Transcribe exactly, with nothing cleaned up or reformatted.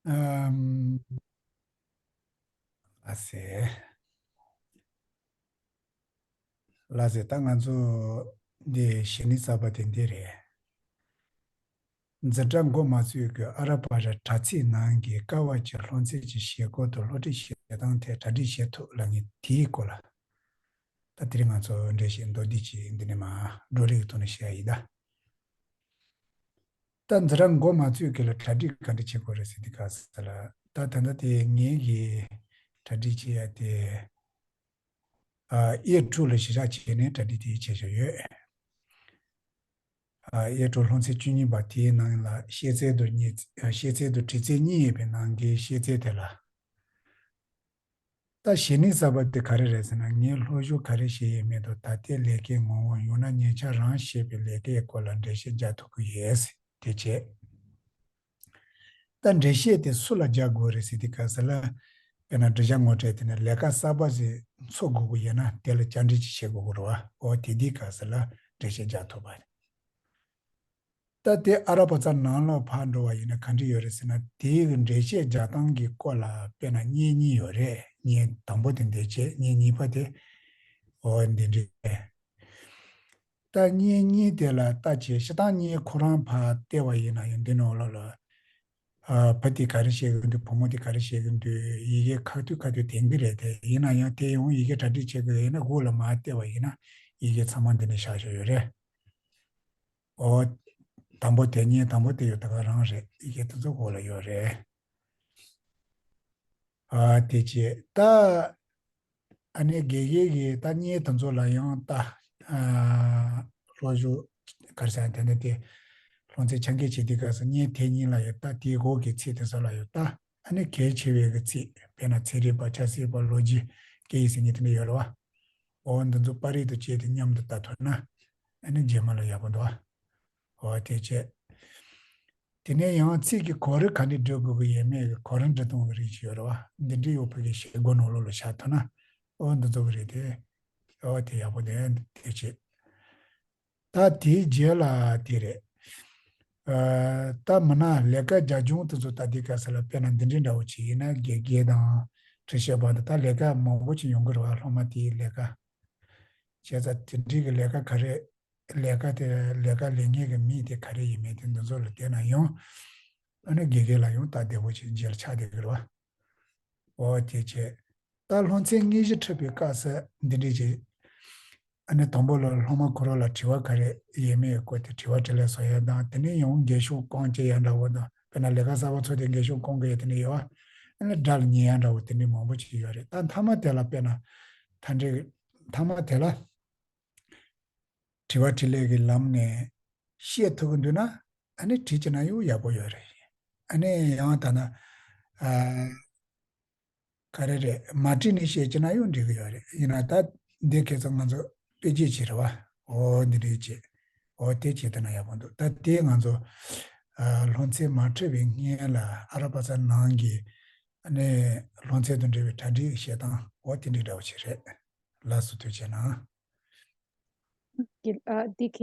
ཨམ། ལགས་སེ། ལགས་སེ། ད་ང་ཚོ་འདི་གཞི་ནས་གསར་པ་དེ་འདི་རེད། འཛིན་གྲྭ་འགོ་མ་ཚུགས་ཀྱི་ཨ་ར་པ་ར་དྲ་ཚིགས་ནང་གི་ཀ་བ་གྱི་སློབ་ཚན་གྱི་བྱེད་སྒོ་དང་སློབ་ཁྲིད་བྱེད་སྟངས་ཐད་གྲ་སྒྲིག་བྱེད་ཐུབ་ལབ་མཁན་དེའི་སྐོར་ལ། ད་དེ་རིང་ང་ཚོ་འགྲེལ་བཤད་མདོར་བསྡུས་ཅིག་འདི་ནས་མར་བགྲོ་གླེང་གི་ཐོག་ནས་བྱེད་ཡ་ཡིན་ད། ད་འཛིན་གྲྭ་འགོ་མ་ཚུགས་སྐབས་ལ་གྲ་སྒྲིག་ག་འདྲ་བྱེད་དགོས་རེད་ཟེར་དུས་སྐབས་སུ་ལ། ད་ད་ལྟ་དེ་ངེད་ཀྱིས་གྲ་སྒྲིག་བྱེད་ཡ་དེ། ཨ། གཡས་དྲུག་ལ་གཞི་བཞག་བྱས་ནས་གྲ་སྒྲིག་དེ་བྱས་བཞག་ཡོད། ཨ། གཡས་དྲུག་སློབ་ཚན་བཅུ་གཉིས་པ་དེའི་ནང་ལ་ཤེས་ཚད་དང་ཉིས། ཤེས་ཚད་དང་དྲི་ཚད་གཉིས་ཡོད་པའི་ནང་གི་ཤེས་ཚད་དེ་ལ། ད་གཞི་ནས་གསར་པ་དེ་ག་རེ་རེད་ཟེར་ན། ངས་སློབ་སྦྱོང་ག་རེ་བྱས་ཡོད་མེད་དང་། ད་ལྟའི་ལས་ཀའི་ངོ་བོ། ཡང་ན་ཉེ་ཆར་རང་བྱས་པའི་ལས་ཀའི་སྐོར་ལ་འགྲེལ་བཤད་རྒྱག་ཐུབ་ཀྱི་ཡོད་ཟེར་དེ་བྱས། ད་འགྲེལ་བཤད་དེ་སུ་ལ་རྒྱག་དགོས་རེད་ཟེར་དུས་སྐབས་སུ་ལ། དཔེར་ན་འབྲི་བྱ་ངོ་སྤྲོད་དེ་ནས་ལས་ཀ་གསར་པ་ཞིག་འཚོལ་དགོས་ཀྱི་ཡོད་ན་དེ་ལ་བཅར་འདྲི་ཅིག་བྱེད་དགོས་ཀྱི་རེད་བ། འོ་དེ་དུས་སྐབས་སུ་ལ་འགྲེལ་བཤད་རྒྱག་ཐུབ་པ་རེད། ད་དེ་ཨ་ར་པ་ཙ་ནང་ལོགས་ཕར་འགྲོ་བ་ཡིན་ན་ག་འདྲ་ཡོད་རེད་ཟེར་ན། དེའི་གི་འགྲེལ་བཤད་རྒྱག་སྟངས་ཀྱི་སྐོར་ལ་དཔེར་ན་བརྙན་གཉིས་ཡོད་རེད། བརྙན་དང་པོ་དེ་འདི་བྱས། བརྙན་གཉིས་པ་དེ་འོ་འདི་འདྲ་རེད། ད་བརྙན་གཉིས་དེ་ལ་ལྟ་བྱས། སྤྱིར་བཏང་བརྙན་ཁོ་རང་ཕར་བལྟས་པ་ཡིན་ན་ཡང་འདི་ནང་ལོགས་ལ། ཨ། བུ་དེ་ག་རེ་བཤད་ཀྱི་འདུག་བུ་མོ་དེ་ག་རེ་བཤད་ཀྱི་འདུག་ཡི་གེ་ཁ་ཐུག་ཁ་ཐུག་འཐེན་གྱི་རེད་དེ། ཡིན་ན་ཡང་དེ་ཡང་ཡི་གེ་གྲ་སྒྲིག་བྱེད་དགོས་ཡིན་ན་འོག་ལ་མར་བལྟས་པ་ཡིན་ན་ཡི་གེ་ཚང་མ་འདི་ནས་བཞག་བཞག་ཡོད་རེད། འོ། དང་པོ་དེ། བརྙན་དང་པོ་དེ་ཡང་ད་ག་རང་རེད། ཡི་གེ་དེ་ཚོ་འོག་ལ་ཡོད་རེད། ཨ། དེ་བྱས་ད། ཨ་ནི་དགེ་རྒན་གྱིས་ད་བརྙན་དེ་ཚོ་ལ་ཡང་ལྟ། ཨ། སློབ་སྦྱོང་ག་རེ་ཟེར་དེ་འདྲ་དེ། སློབ་ཚན་ཆ་འགོད་བྱེད་དུས་སྐབས་སུ་བརྙན་དེ་གཉིས་ལ་ཡང་ལྟ། དེའི་འོག་གི་ཚིག་དེ་ཚོ་ལ་ཡང་ལྟ། ཨ་ནི་གལ་ཆེ་བའི་གི་ཚིག་དཔེར་ན་ཚན་རིག་པ། ཆབ་སྲིད་པ། ལོ་རྒྱུས། སྐད་ཡིག་ཟེར་མཁན་དེ་འདྲ་ཡོད་རེད་བ། འོ་འདི་ཚོ་པར་རིས་དང་བཅས་ཏེ་མཉམ་དུ་ལྟ་ཐུབ་ན། ཨ་ནི་རྗེས་མ་ལ་ཡག་པོ་འདུག་བ། འོ་དེ་བྱས། དེ་ནས་ཡང་ཚིག་གི་གོ་རིམ་ག་འདྲ་འབྲི་དགོས་ཀྱི་ཡོད་མེད་ཀྱི་གོ་རིམ་འབྲི་སྟངས་ཀྱི་རིགས་ཤིག་ཡོད་རེད་བ། འདི་འདྲའི་ཡོད་པའི་གི་བྱེད་སྒོ་ནང་ལོགས་ལ་བཞག་ཐུབ་ན། འོ་འདི་ཚོ་གི་རིགས་དེ། འོ་དེ་ཡག་པོ་འདུག་དེ་བྱས། ད་དེའི་རྗེས་ལ་དེ་རེད། ཨ། ད་མིན་ན་ལས་ཀ་རྒྱབ་ལྗོངས་དེ་ཚོ་ལྟ་དུས་སྐབས་སུ་ལ་དཔེར་ན་འདི་འདྲའི་འདྲ་བོ་ཅིག་ཡིན་ན། དགེ་རྒན་དང་ཁྲིད་བཤད་པ་དང་། ད་ལས་ཀ་མང་པོ་ཅིག་ཡོང་གི་རེད་བ། སློབ་མ་དེའི་ལས་ཀ། བྱས་ཙང་དེ་འདྲའི་གི་ལས་ཀ་ག་རེ། ལས་ཀ་དེ། ལས་ཀ་ལས་མཁན་གྱི་མིང་དེ་ག་རེ་ཡིན་མིན་དེ་འདི་ཚོ་ལ་བལྟས་ན་ཡང་། ཨ་ནི་དགེ་རྒན་ལ་ཡང་ལྟ་བདེ་པོ་ཅིག་རྗེས་ལ་ཆགས་བསྡད་ཀྱི་རེད་བ། འོ་དེ་བྱས། ད་སློབ་ཚན་དངོས་གཞི་ཁྲིད་པའི་སྐབས་སུ་འདི་འདྲ་ཅིག་ཨ་ནི་དང་པོ་ལ་སློབ་མ་ཁོ་རང་ལ་དྲི་བ་ག་རེ་ཡོད་མེད་སྐོར་དེ་དྲི་བ་དྲིས་ལན་བཟོ་ཡ་དང་། དེ་ནས་ཡང་འགེལ་ཤུགས་སྐོང་བྱེད་ཡ་འདྲ་བོ་དང་། དཔེར་ན་ལས་ཀ་གསར་པ་ཚོ་དེ་འགེལ་ཤུགས་སྐོང་དགོས་ཡ་དེ་འདྲ་ཡོད་བ། ཨ་ནི་དགྲ་ལ་ཉེ་ཡ་འདྲ་བོ་དེ་འདྲ་མང་པོ་ཅིག་ཡོད་རེད། ད་མཐའ་མ་དེ་ལ་དཔེར་ན་མཐའ་འབྲས། མཐའ་མ་དེ་ལ། དྲི་བ་དྲིས་ལན་གྱི་ལམ་ནས་བཤད་ཐུབ་ཀྱི་འདུག་ན། ཨ་ནི་དྲིས་བྱས་ན་ཡང་ཡག་པོ་ཡོད་རེད། ཨ་ནི་ཡང་ད་ན། ཨ། ག་རེ་རེད། མ་དྲིས་ནས་བཤད་བྱས་ན་ཡང་འགྲིག་གི་ཡོད་རེད། ཡིན་ན་ད་འདི་ཁ་སང་ང་ཚོ་དཔེ་བརྗོད་བྱས་རེད་བ། འོ་འདི་འདྲ་བྱས། འོ་དེ་བྱས་བསྡད་ན་ཡག་པོ་འདུག་ད་དེ་ང་ཚོ། ཨ། སློབ་ཚན་མ་ཁྲིད་པའི་སྔོན་ལ་ཨ་ར་པ་ཙ་ནང་གི་ཨ་ནི་སློབ་ཚན་དང་འབྲེལ་བའི་གྲ་སྒྲིག་བྱེད་སྟངས། འོ་དེ་འདྲའི་འདྲ་བོ་ཞིག་རེད། ལགས་སོ། ཐུགས་རྗེ་གནང་། ཀྱི། ཨ། འདི་ག་